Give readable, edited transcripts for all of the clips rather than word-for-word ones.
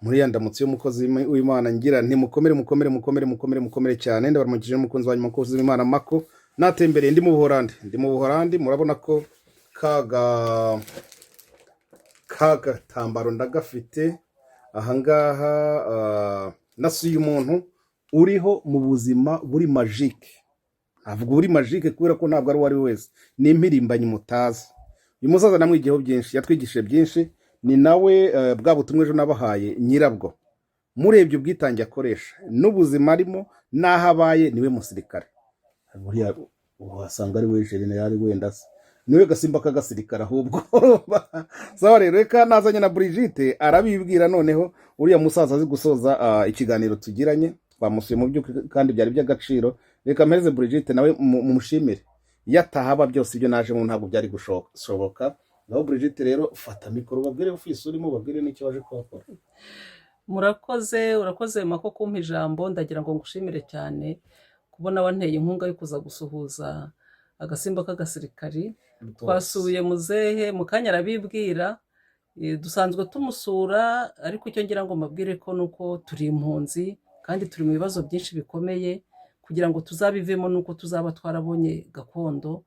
Muri ya ndamutso y'umukozi w'Imana ngira nti mukomere, mukomere, mukomere, mukomere, mukomere cyane. Ndabaramukije n'umukunzi wanyu, umukozi w'Imana Mako. Natembereye ndi mu Buholandi, ndi mu Buholandi. Murabona ko kagatambaro ndagafite ahangaha. Nasuye umuntu uriho mu buzima buri magique. Ntabwo buri magique kubera ko ntabwo ari uwo ari we wese, ni impirimbanyi mutazi. Uyu musaza namwigiyeho byinshi, yatwigishije byinshi. Ni nawe bwa butumwa ejo nabahaye nyirabwo. Murebye ubwitange akoresha n'ubuzima arimo n'aho abaye, niwe musirikare. Buriya wasanga ari we général, wenda se niwe gasimba k'agasirikare ahubwo. Sawa rero, reka nazanye na Brigitte arabibwira. Noneho uriya musaza azi gusoza ikiganiro tugiranye. Twamusuye mu by'ukuri kandi byari by'agaciro. Reka mpereze Brigitte nawe mumushimire. Iyo atahaba byose ibyo najemo ntabwo byari gushoboka. Naho Brigitte rero, fata mikoro, babwire ofisi urimo, babwire n'icyo waje kuhakora. Murakoze, urakoze Mako kumpa ijambo. Ndagira ngo ngushimire cyane kubona wanteye inkunga yo kuza gusuhuza agasimba k'agasirikari. Twasuye muzehe, mu kanya arabibwira. Dusanzwe tumusura, ariko icyo ngira ngo mbabwire ko nuko turi impunzi kandi turi mu bibazo byinshi bikomeye. Kugira ngo tuzabivemo nuko tuzaba twarabonye gakondo.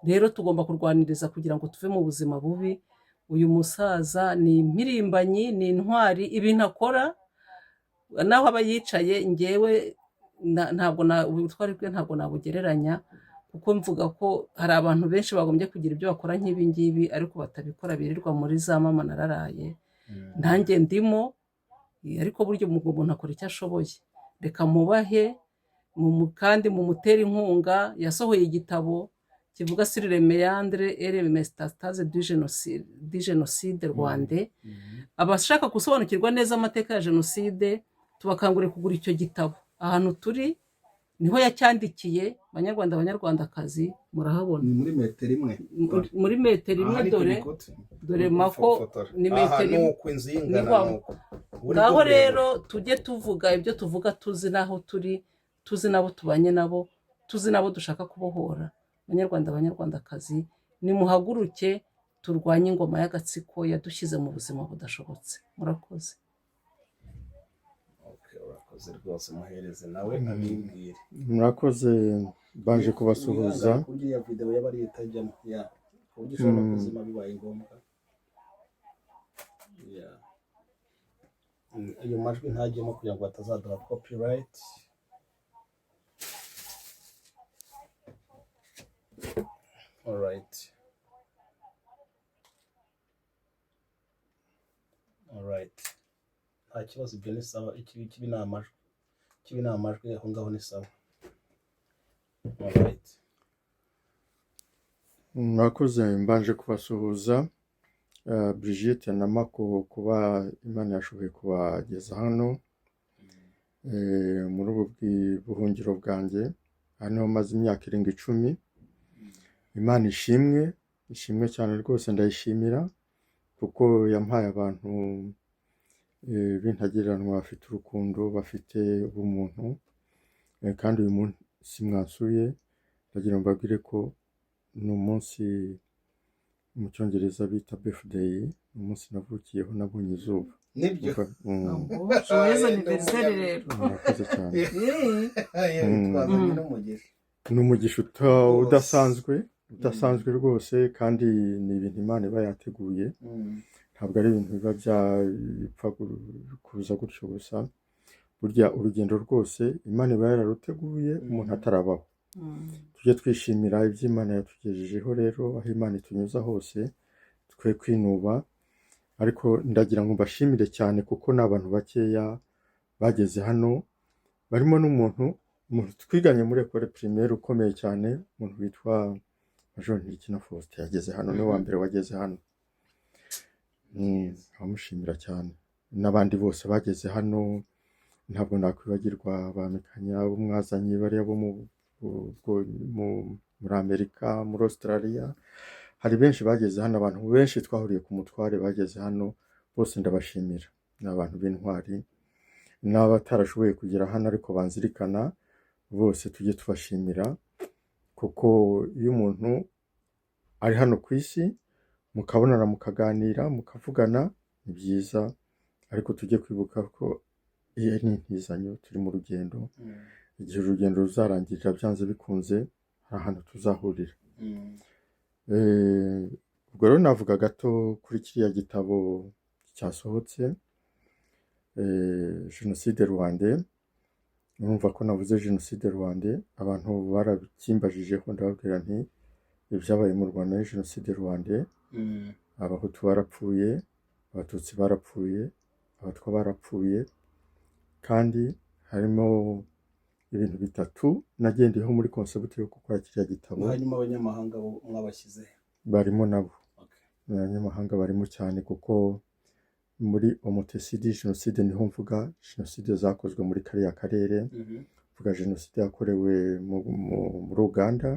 Rero tugomba kurwaniriza kugira ngo tuve mu buzima bubi. Uyu musaza ni impirimbanyi, ni intwari. Ibintu akora naho aba yicaye, ngewe ntabwo ubutwari bwe ntabwo nabugereranya, kuko mvuga ko hari abantu benshi bagombye kugira ibyo bakora nk'ibi ngibi ariko batabikora, birirwa muri za mama nararaye. Nanjye ndimo, ariko burya umuntu akora icyo ashoboye. Reka mubahe kandi mumutere inkunga. Yasohoye igitabo kivuga sur les méandres et les métastases du génocide rwandais. Abashaka gusobanukirwa neza amateka ya jenoside, tubakangurira kugura icyo gitabo. Ahantu turi niho yacyandikiye. Banyarwanda, banyarwandakazi, murahabona. Ni muri metero imwe. Muri metero imwe. Aha ni ku Dore gikuta. Dore Uri Mako gufotora. Ni Aha metero ni imwe. uko inzu y'ingana. Niho Ni uko. Ubu ni ngaho bwo burebure. Rero tujye tuvuga ibyo tuvuga tuzi n'aho turi, tuzi n'abo tubanye nabo, tuzi n'abo dushaka kubohora. Banyarwanda, banyarwandakazi, nimuhaguruke turwanye ingoma y'agatsiko yadushyize mu buzima budashobotse. Murakoze. Okay, urakoze rwose. Muhereze nawe abibwire. Murakoze, baje kubasuhuza. Wihangane ku buryo iya video yaba ari itajyamo ya ku buryo ushobora kuzima bibaye ngombwa. Ya. Ayo majwi ntajyemo kugira ngo batazaduha copyright. Alright, alright, nta kibazo, ibyo ni sawa. Ikibi kibi ni amajwi, ikibi ni amajwi, aho ngaho ni sawa. Alright. Murakoze, mbanje kubasuhuza, Brigitte na Mako, kuba Imana yashoboye kubageza hano muri ubu buhungiro bwanjye. Hano maze imyaka irenga 10. Imana ishimwe, ishimwe cyane rwose. Ndayishimira kuko yampaye abantu b'intagereranywa, bafite urukundo, bafite ubumuntu. Kandi uyu munsi mwasuye, ndagira ngo mbabwire ko ni umunsi mu Cyongereza bita birthday, ni umunsi navukiyeho, nabonye izuba. Nibyo. Joyeux anniversaire rero. Murakoze cyane. Twazanye n'umugisha. Ni umugisha udasanzwe, udasanzwe rwose, kandi ni ibintu Imana iba yateguye. Ntabwo ari ibintu biba byapfa kuza gutyo gusa. Burya urugendo rwose Imana iba yararuteguye umuntu atarabaho. Tujye twishimira ibyo Imana yatugejejeho. Rero aho Imana itunyuza hose, twe kwinuba. Ariko ndagira ngo mbashimire cyane kuko ni abantu bakeya bageze hano, barimo n'umuntu, umuntu twiganye muri école primaire ukomeye cyane, umuntu witwa Major Ntirikina Faustin. Yageze hano, niwe wa mbere wageze hano. Abamushimira cyane n'abandi bose bageze hano. Ntabwo nakwibagirwa ba Mikanya bo mwazanye, bariya bo muri Amerika, muri Australia. Hari benshi bageze hano, abantu benshi twahuriye ku mutware bageze hano, bose ndabashimira. Ni abantu b'intwari. N'abatarashoboye kugera hano ariko banzirikana, bose tujye tubashimira, kuko iyo umuntu ari hano ku isi mukabonana, mukaganira, mukavugana, ni byiza. Ariko tujye kwibuka ko iyi ari intizanyo, turi mu rugendo. Igihe urugendo ruzarangirira, byanze bikunze hari ahantu tuzahurira. Ubwo rero navuga gato kuri kiriya gitabo cyasohotse, Jenoside Rwanda. Urumva ko navuze Jenoside Rwanda, abantu barabikimbajijeho, ndababwira nti ibyabaye mu Rwanda ni Jenoside Rwanda. Abahutu barapfuye, Abatutsi barapfuye, Abatwa barapfuye, kandi harimo ibintu bitatu nagendeyeho muri concept yo gukora kiriya gitabo. Hanyuma abanyamahanga bo mwabashyize? Barimo nabo. Abanyamahanga barimo cyane, kuko muri homicide jenoside niho mvuga jenoside zakozwe muri kariya karere. Mvuga jenoside yakorewe muri Uganda,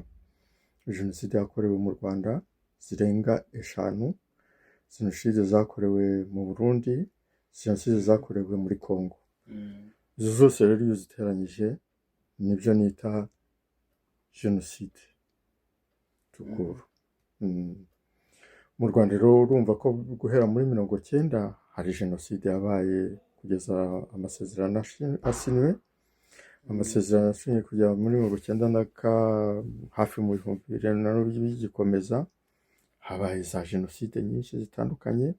jenoside yakorewe mu Rwanda zirenga eshanu, jenoside zakorewe mu Burundi, jenoside zakorewe muri Congo. Izo zose rero iyo uziteranyije nibyo nita jenoside tukuru. Mu Rwanda rero urumva ko guhera muri 90 hari jenoside yabaye kugeza amasezerano asinywe. Amasezerano asinywe kugera muri 90 na hafi mu 2000 na bigikomeza, habaye za jenoside nyinshi zitandukanye.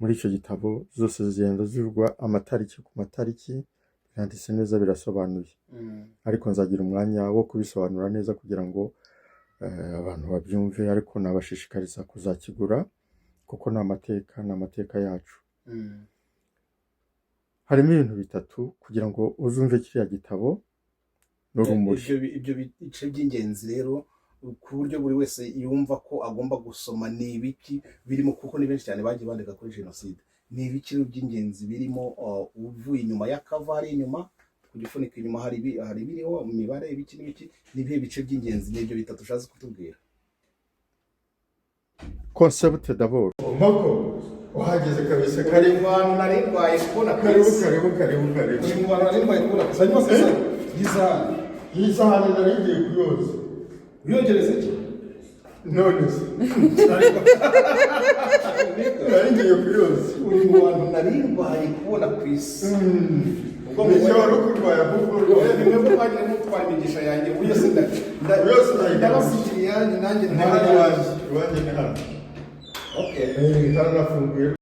Muri icyo gitabo zose zigenda zivugwa amatariki ku matariki, biranditse neza, birasobanuye. Ariko nzagira umwanya wo kubisobanura neza kugira ngo abantu babyumve. Ariko nabashishikariza kuzakigura kuko ni amateka, ni amateka yacu. Harimo ibintu bitatu kugira ngo uzumve kiriya gitabo n'urumuri. Ibyo bice by'ingenzi rero ku buryo buri wese yumva ko agomba gusoma ni ibiki birimo? Kuko ni benshi cyane bagiye bandika kuri jenoside. Ni ibiki rero by'ingenzi birimo? Uvuye inyuma ya cover, hari inyuma ku gifuniko inyuma hari ibiriho mu mibare, ibiki n'ibiki. Ni ibihe bice by'ingenzi? Ni ibyo bitatu ushatse kutubwira? Concept d'abord. Mako, uhageze kabisa, karibu. Bantu nari ndwaye kubona. Karibu, karibu, karibu, karibu. Uri mu bantu nari ndwaye kubona gusa. Hanyuma se y'isahani? Iyi sahani nari ngiye kuyoza. Uyogereza iki? None se nari ngiye kuyoza. Uri mu bantu nari ndwaye kubona ku isi. Ubwo Nicyo wari ukurwaye ahubwo rwose. Bimwe mu bagiye mutwara imigisha yanjye, ubu yose Yose ndayigarutse. ndabasigiye iyanyu nanjye. Nta iwanjye, iwanjye ni hano. Okay. Haranafunguye.